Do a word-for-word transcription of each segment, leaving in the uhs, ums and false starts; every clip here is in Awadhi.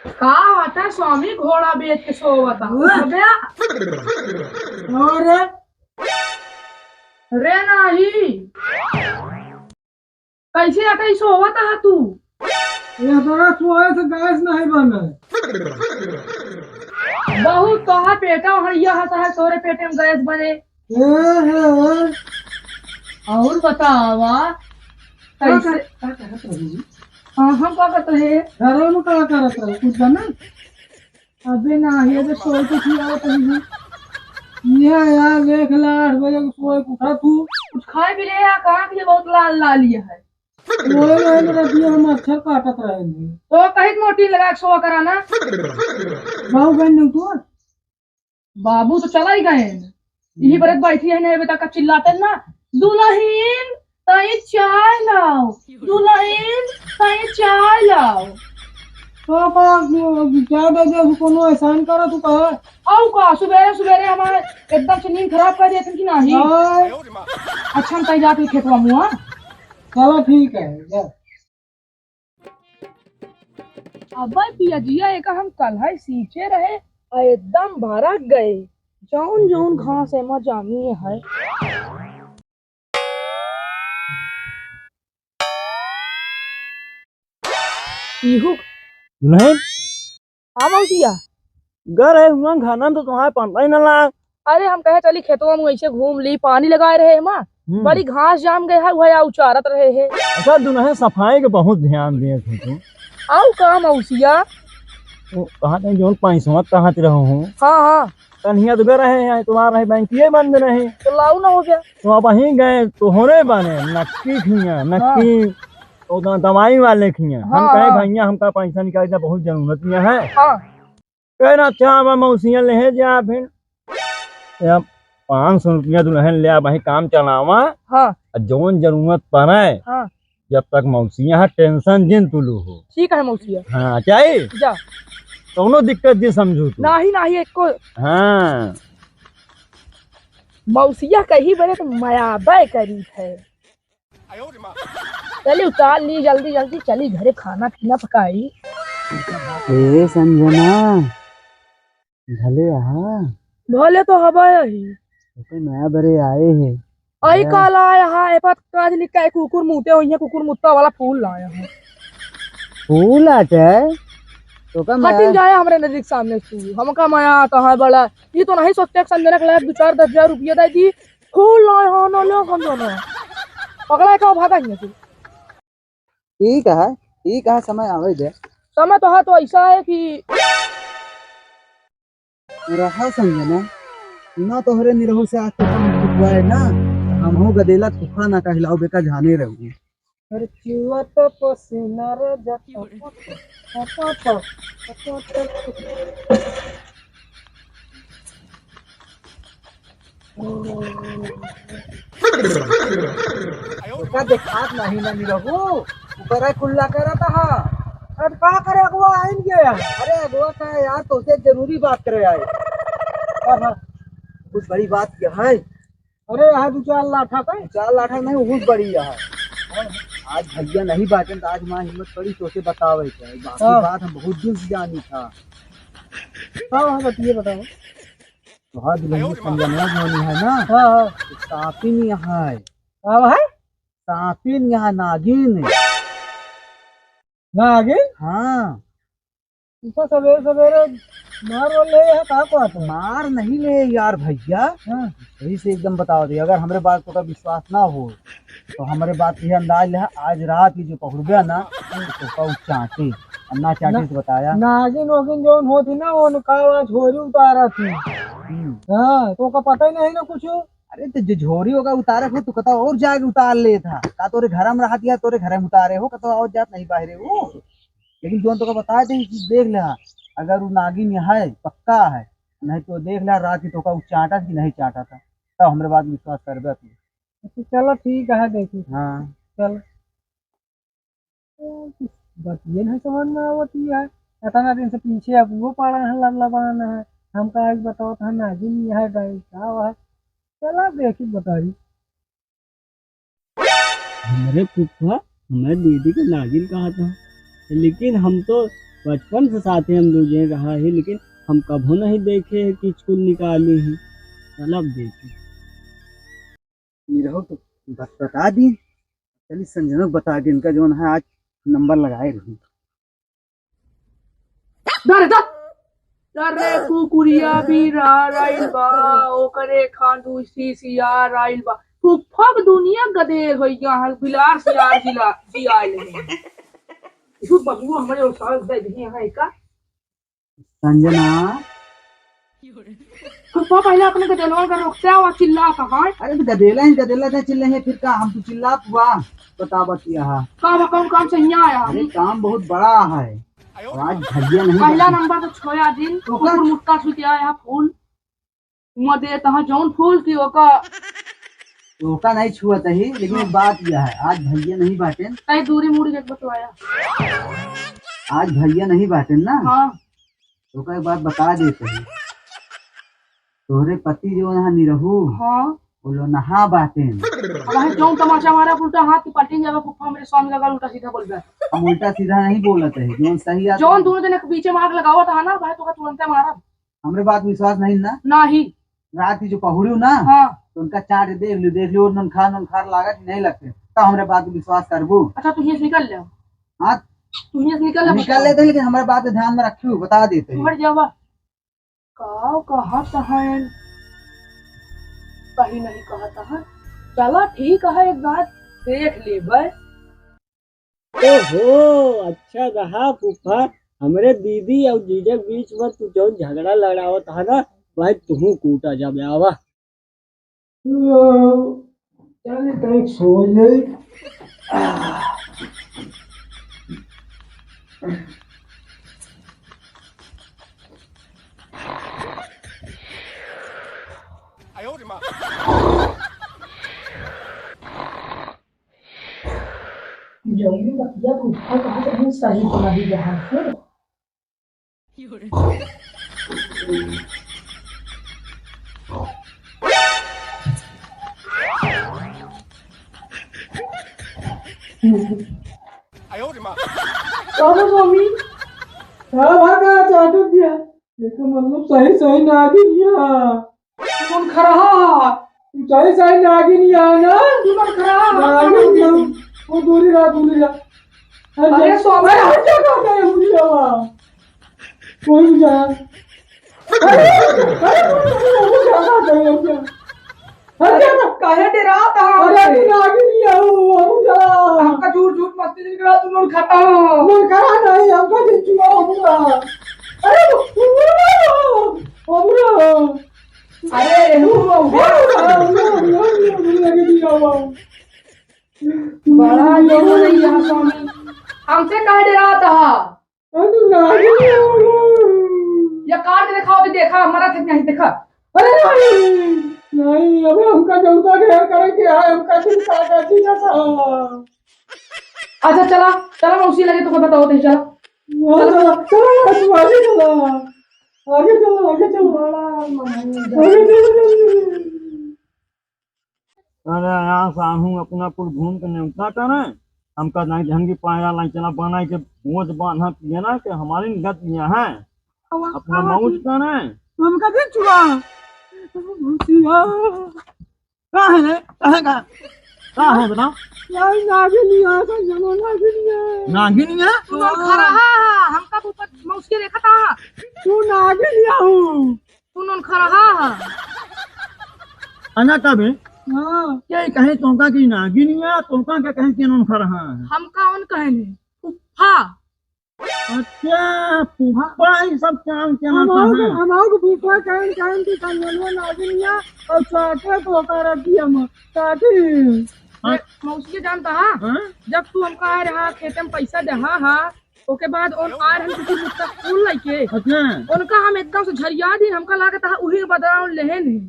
का बात है स्वामी, घोड़ा बेच के सोवत है? वाह। अबे। और? रे नाही। कैसे अटई सोवत है तू? ये तरह सोए से गैस नहीं बने। बहुत तोहार पेटा हड़िया हता है, तोरे पेटे में गैस बने। ए, ए, ए। और बतावा, का कैसे? कर-, का करत रही? हाँ, हम का करत रहे? घरों में का करत रहे? कुछ बना? अबे नाही, अबे सोए के की आवत रही? ये यार, देख ला, आठ बजे के सोए के उठा तू। कुछ खाए भी ले या, कहाँ के बहुत लाल लाल ये है। सोए रहे, मेरा दिया हम मच्छर काटत रहे हैं। तो कहीं मोटी लगा के सोआ करा ना। बाबू बहन नहीं तू? बाबू तो चला ही गए। यही बरत बैठी है ना, बेटा का चिल्लाते ना, "दुल्हन, तई चाय लाओ, दुल्हन, तई चाय लाओ।" तो का, क्या दे दे, कोनो एहसान करा तू कहा? आऊ का, सुबेरे सुबेरे हमारे एकदम से नींद खराब कर देते कि नाही? हाँ। अच्छा, हम तई जाते खेतवा मुआ। चलो ठीक है, जा। अबे पियजिया, एका हम कल्है सींचे रहे, आ एकदम भड़क गए। जौन जौन घास एमा जामी है। इहू दुल्हन? हाँ मौसिया। गर है हुआ घाना में तो तुम्हारे पता ही ना लाग। अरे हम कहे चली खेतवा में ऐसे घूम ली, पानी लगाए रहे है माँ, हम्म। बड़ी घास जाम गए है, वह उचारत रहे है। अच्छा दुल्हन सफाई के बहुत ध्यान दिए थे तू। आऊ का मौसिया? वो कहा थे जौन पैसवा कहा थे रहो हूँ। हाँ, हाँ। कन्हिया तो गर रहे हैं, तुम्हारा रहे बैंक ये बंद रहे। तो लाऊ ना हो गया। तो अब वहीं गए, तोहरे बने, नक्की खिया, नक्की, हाँ। वो द-, दवाई वाले खिया। हम हाँ, कहे, हाँ। भैया, हमका पैसा निकाल दे, बहुत जरूरत में है। हाँ। कहे ना, "अच्छा, अब मौसिया ले जा फिर।" अब पाँच सौ रुपया दुल्हन ले, अब वहीं काम चलावा। हाँ। आ जौन जरूरत पड़े, हाँ। जब तक मौसिया है, tension जिन तू लू हो। ठीक है मौसिया। हाँ, चाही? जा। कौनो दिक्कत जी समझू तू। नाही, नाही, एको। हाँ। मौसिया कही बरे तो मयाबे करी है। चली उतार ली जल्दी जल्दी, चली घरे खाना पीना पकाई। ए संजना, भले आहा। भले तो हवा यही। ओके नया बरे आए है। आई या। काला आया हा, ए पर काज लिखा है, कुकुर मुते होइहे, कुकुर मुत्ता वाला फूल लाया है। फूल आते है? तो का हटिन मया जाए हमरे नजदीक सामने से, हमका मया आता है बड़ा। ये तो नहीं सोचते कि संजना के लायक दो चार दस हजार रुपया दे दी, फूल लाए हो ना, लो समझो ना। पकड़ा है, कहाँ भागा ही है तू? ठीक है, ठीक है, समय आवे दे। समय तो है, तो ऐसा है कि रहा संजना, ना तोहरे निरहू से आज तक हम फुकवाए ना, हमहू गदेला तूफान ना कहलाओ बेका जाने रहू। अरे चुआ तो पसीना रे जब ओका देखात नहीं ना निरहू, ऊपर है कुल्ला करत हा। अब का करे अगुआ आइन गया? अरे अगुआ का यार, तोसे जरूरी बात करे आए। हाँ, हाँ। बहुत बड़ी बात क्या है? अरे यहाँ दो चार लाठा का? चार लाठा नहीं, बहुत बड़ी है। आज भैया नहीं बाटेन तो आज माँ हिम्मत पड़ी तोसे बतावे के। बाकी हाँ। बात हम बहुत दिन से जानी था। हाँ, हाँ, बतिए बताओ। तोहार दुल्हन संजनवा जोनी है ना? हाँ, हाँ। तो सापिन यहाँ है। का है? सापिन यहाँ नागिन। नागिन? हाँ। इतना सवेरे सवेरे मार वार ले है, का कहत है? मार नहीं ले यार भैया। हाँ। सही से एकदम बताओ दे, अगर हमरे बात तोका विश्वास ना हो, तो हमरे बात ये अंदाज ले, आज रात ही जो पहुरबे ना, तो तोका उ चाटे, और ना चाटे ना-, तो बताया। नागिन वागिन जौन होती ना, उनका आवाज होरी उतारा थी। हम्म। हाँ, तोका पता ही नहीं ना कुछ। अरे तो जो झोरी होगा उतारे हो, तू कतौ और जाके उतार लेत हा। का तोरे घर में रहत या तोरे घर में उतारे हो, कतौ और जात नहीं बाहरे हो। लेकिन जौन तोका बता दे कि देख ले, अगर उ नागिन है, पक्का है, नहीं तो देख ले रात की तोका उ चाटा कि नहीं चाटा था, तब हमरे बात विश्वास करबे तू। अच्छा, चलो ठीक है, देखी। हाँ। चलो। बतिये नहीं समझ में आवत ही है। इतना दिन से पीछे अब वो पड़ा है, लल्लाबान है। हमका आज बताओ था, नागिन है, गाय का है। चला देखी बताई। हमरे फूफा, हमरे दीदी के नागिन कहा था, लेकिन हम तो बचपन से साथे हम दुइ जने रहा ही, लेकिन हम कभो नहीं देखे हैं कि स्कूल निकाली ही। चल अब देखे। निरहू तो बत-, बता दी। चली संजना को बता दी, इनका जौन है आज नंबर लगाए रही। अरे दा, अरे कुकुरिया बिरार आइल बा, ओकरे खांदू सी सियार आइल बा। फुफ्फा के दुनिया गदेर होइ गया है, बिलार सियार जिला जियाइल है। इसको बबुआ हमारे उसाल दे दिए हैं का? संजना। फुफ्फा पहले अपने गदेलवा का रोकते आओ, चिल्ला कहाँ? अरे तो गदेला ही गदेला था, चिल्ले हैं फिर का, हम तो चिल्ला हुआ। बता बतिया हा। काम, काम, काम से यहाँ आया अरे हम। काम बहुत बड़ा है। आज भैया नहीं पहला बचे। नंबर तो छोया दिन, तो का? कुकुर मुत्ता छुटिया आया फूल। मुआ दे तहाँ जौन फूल की ओका। ओका नहीं छुअत ही, लेकिन हाँ। बात यह है, आज भैया नहीं बाटेन। तय दूरी मुड़ी देख बतवाया। आज भैया नहीं बाटेन ना? हाँ। ओका एक बात बता देते हैं, तोहरे पति जो यहाँ निरहू, हाँ। वो लो नहा बाटेन। अब हम जौन तमाचा मारा, उल्टा हाथ की पलटी जाएगा, फुफ्फा मेरे स्वामी का उल्टा सीधा बोल रहा है। हम उल्टा सीधा नहीं बोलत है, जौन सही आदमी जौन दोनों जने के बीचे में आग लगावा था ना, भाई तो तुरंते मारा। हमरे बात विश्वास नहीं ना? नहीं। रात की जो पहुड़ू ना, हाँ। तो उनका चाट देख लियो, देख लियो, ननखार, ननखार लागत नहीं लगते, तब हमरे बात विश्वास करबू। अच्छा, तू हियां से निकल ले। हाँ। तू हियां से निकल ले, निकल लेते, लेकिन हमरे बात के ध्यान में रखियो, बता देते हैं। हट जावा। का कहत हन? कहीं नहीं कहत हन। चला ठीक है, एक बार देख लेबे। ओहो, अच्छा रहा फूफा, हमरे दीदी और जीजा के बीच में तू जौन झगड़ा लड़ावत हा ना, वही तुहू कूटा जाबे, आवा। चल, कहीं सो ले। जौनी बतिया फूफा कहा तो मुँह सही तो नहीं रहा है। बाबा स्वामी, हाँ, भागा, चाटू दिया। एकर मतलब सही, सही नागिन या। कौन खरहा? सही, सही नागिन या ना? तू कौन खरहा? नागिन या। वो दूरी रहा, दूरी रहा। अरे, अरे, स्वामी। अरे, हट जा, हट जा, हट जा। कोई जा। अरे, अरे, अरे, हट जा। अरे, काहे डेरात हा अरे, हमसे? नागिन या, वो, वो जा। हमका झूठ, झूठ मस्ती नहीं करा, तू नोन खाता हो। नोन खा नहीं, हमका झूठ चुआ हुआ। अरे, वो, वो, वो, वो, अरे, वो, वो, वो, वो, वो, वो, लगे दिया हुआ। बड़ा ये हो रही है स्वामी। हमसे काहे डेरात हा? अरे, नागिन या। ये काट के दिखाओ, तो देखा, मरा था कि नहीं, देखा। अरे, नहीं, नहीं, अबे हमका जनता घेर करे के है, हमका दिन काटा जी का था। अच्छा, चला, चला, मौसी लगे तो बताओ, तो चला। हाँ, चला, चला, तू आगे चला। आगे चला, आगे चला। बड़ा मन है। आगे चला, जल्दी। अरे यहाँ साहू अपना कुल घूम के नेवता करे, हमका नहीं ढंग की पाया लाई चला बना के भोज बांधा पिए ना कि हमारी गत यहाँ है। अपना मौज करे। हमका दे चुरा। का है रे? का है का? का है बताओ? यार नागिन या, का जनो नागिन या। नागिन या? तू नोन खरहा, हमका ऊपर मौसी देखा था। तू नागिन या हूँ। तू नोन खरहा हा। अना तबे? हाँ। के कहे तोका की नागिन या, तोका के कहे के नोन खरहा है? हमका उन कहे नहीं, फुफ्फा। अच्छा, फुफ्फा ही सब चाल चला हम आओ था। हम आओ के फुफ्फा कहे, कहे कि कलवलवा नागिन या और चाटे तो का रखी हम, चाटी। हाँ। ए, मौसी के जानता हा? हाँ? जब तू हमका आए रहा, खेते में पैसा देहा हा, ओके बाद उन आए रहन कुछ मुट्ठा फूल लइके। अच्छा। उनका हम एकदम से झरिया दी, हमका लागत हा उही के बदला उन लेहे नहीं।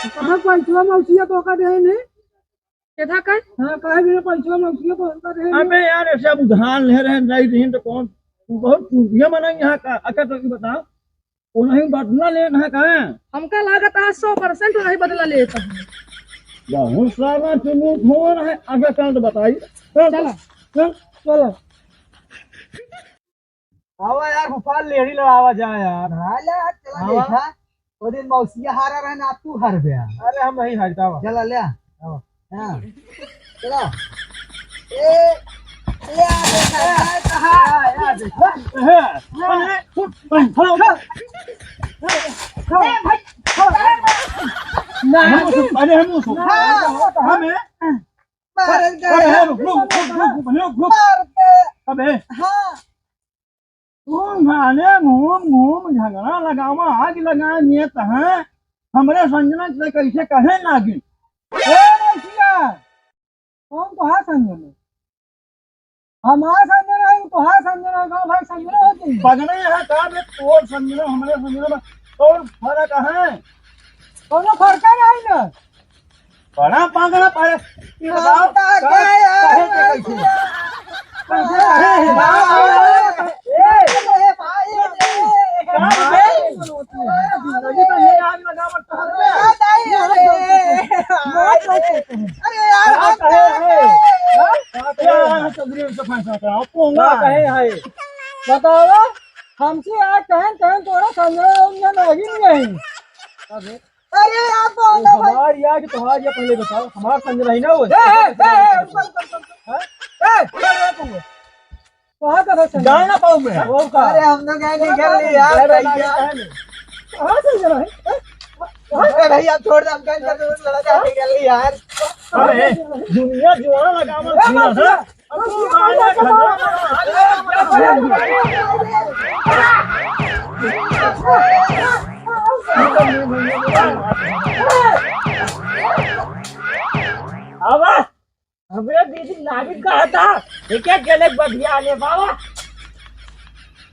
कहाँ पैसवा मौसिया तो का देहे नहीं? केथा कहे? हाँ, कहे बिना पैसवा मौसिया तो उनका देहे नहीं। अबे यार, ऐसे अब उधार ले रहे हैं, नहीं रही तो कौन? तू बहुत चूतिया बना यहाँ का। अच्छा, तो ये बताओ, उन्हें बदला लेना है का? हमका लागत हा सौ percent उन्हें बदला लेता है। बहुत सारा चुनूक हो रहा है। अच्छा, चल तो बताइए। चल, चला। चल, चला। आवा यार, भोपाल लेहड़ी लड़ावा जाए यार। हाँ यार, चला आवा। देखा। वो दिन मौसिया हारा रहे ना, तू हार गया। अरे हम नहीं हारता, आवा। चला ले आ। आवा। हाँ। चला। ए, ले आ, देखा, ए, कहाँ? आ, यार, देखा। ए, अरे, ए, भाई। ना। हम उसको, अरे, हम उसको। हाँ। हम हैं। मार दे। अबे, रुक, रुक, रुक, रुक, रुक, रुक। मार दे। अबे। हाँ। तू माने घूम घूम झगड़ा लगावा, आग लगा नियत है। हमरे संजना से कैसे कहे नागिन? ए, मौसिया, कौन तोहार संजना? हमार संजना है, तोहार संजना है, गाँव भाई संजना होती है। बगने यहाँ का बे, तोर संजना, हमरे संजना में कौन फर्क है? कौनो फर्क नहीं ना। बड़ा पागल है, पागल। ये बताओ, हम का का, कहे यार? कहे के कैसे? कैसे कहे? ए, ए, भाई, ए, का बे? भाई, जिंदगी तो ये आग लगावत है। अरे, नहीं, अरे। अरे यार, का हम कहे का है? कहे? हाँ? का कहे है? चौधरी, उनसे फैसला कराओ, पोंगा। का कहे है? बताओ, हमसे आज कहन, कहन तोरा समझे नहीं, नहीं। अबे। अरे यार, वो बोल दो भाई। हमार यार कि तोहार, ये पहले बताओ, हमार संग रही ना वो। ए, ए, ए, ए, रुको, रुको, रुको, रुको। हाँ? ए, ए, रुको। कहाँ का था संग? जान ना पाऊँ मैं। वो का? अरे, हम तो कहीं नहीं कर लिए यार, अरे, भैया। कहाँ से जा रहा है? हाँ? कहाँ से? अरे भैया, छोड़ दे, हम कहीं कर दे, लड़ा जाके कर लिए यार। अरे, दुनिया जुआ लगावल ए, सुना मत है। अब हमरे दीदी नागिन का था, एक एक गले बधिया ले बाबा।